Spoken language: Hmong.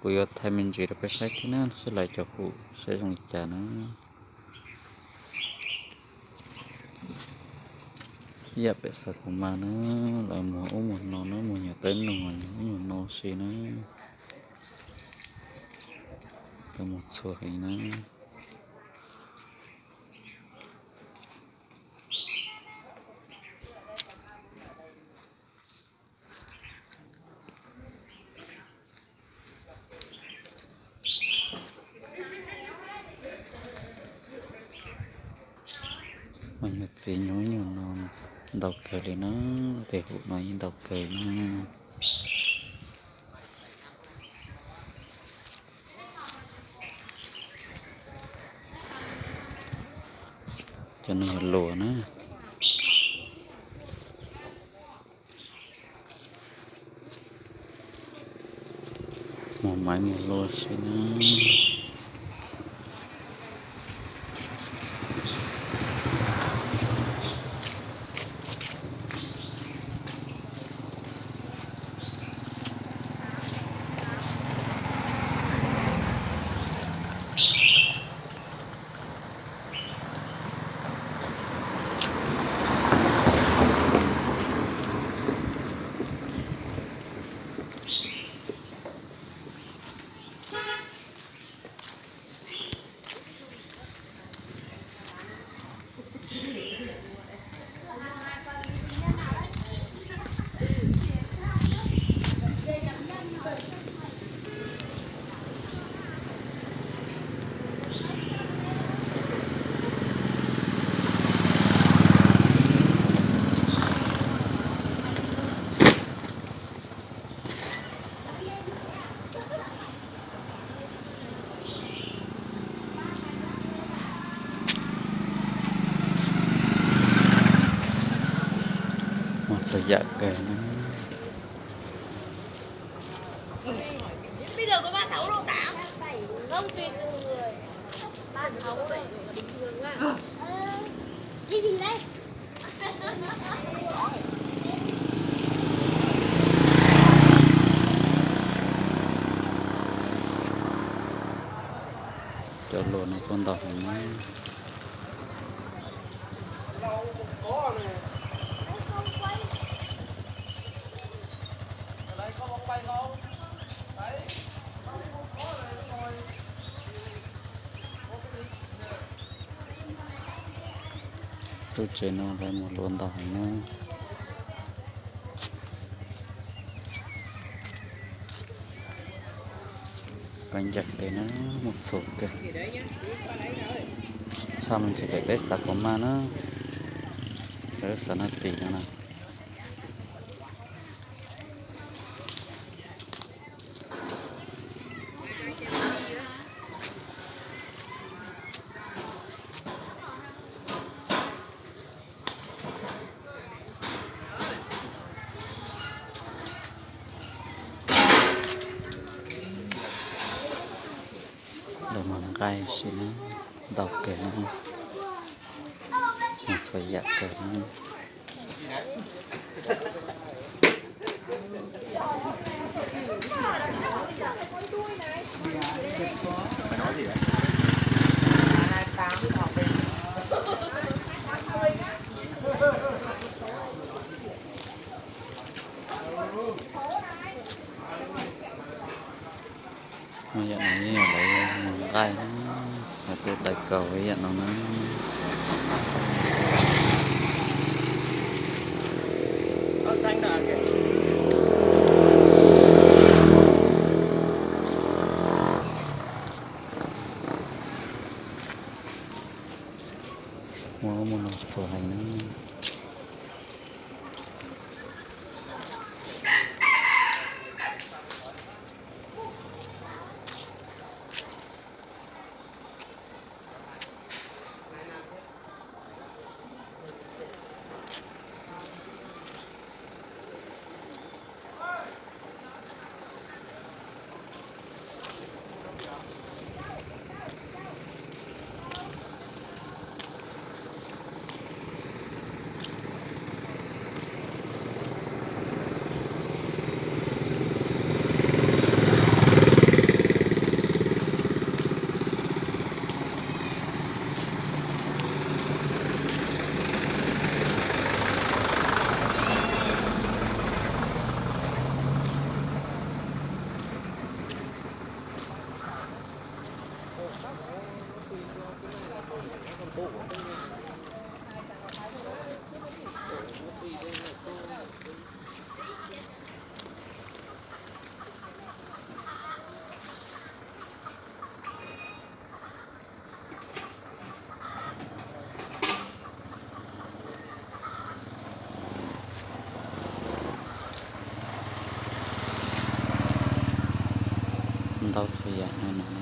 Kuv yuav thaij me ntsis rau peb saib thiab na, saib lawv cov hu saib zoo li cas na. Ib yam pem Xav Kuv Mas na, lawv muag ub muag no na, muag nyuag qeb nug, muag ub muag no si na. Lawv muag txhua heev na. Mas nyuag txiv nyuag nyuag no ntau kawg li na, tej hum no yeej ntau kawg na. Cov no yog luas na. Muag maiv muag luas si na. Muag txhua yam kawg na. Cov luas no kuj ntau heev na. Lub tsev no lawv muag luas ntau heev na. Peb ncaim tes na, muaj txhua kawg. Tshaj me ntsis pem peb Xav Kuv Mas na, lawv Xav Nab Tis no na. Lawv muag nqaij si na, ntau kawg na, muag txhua yam kawg na. Yam no yeej yog lawv muag nqaij na, lawv kuj dai kaus ib yam no na. Muaj ub muaj no txhua heev na. tau txhua yam no no.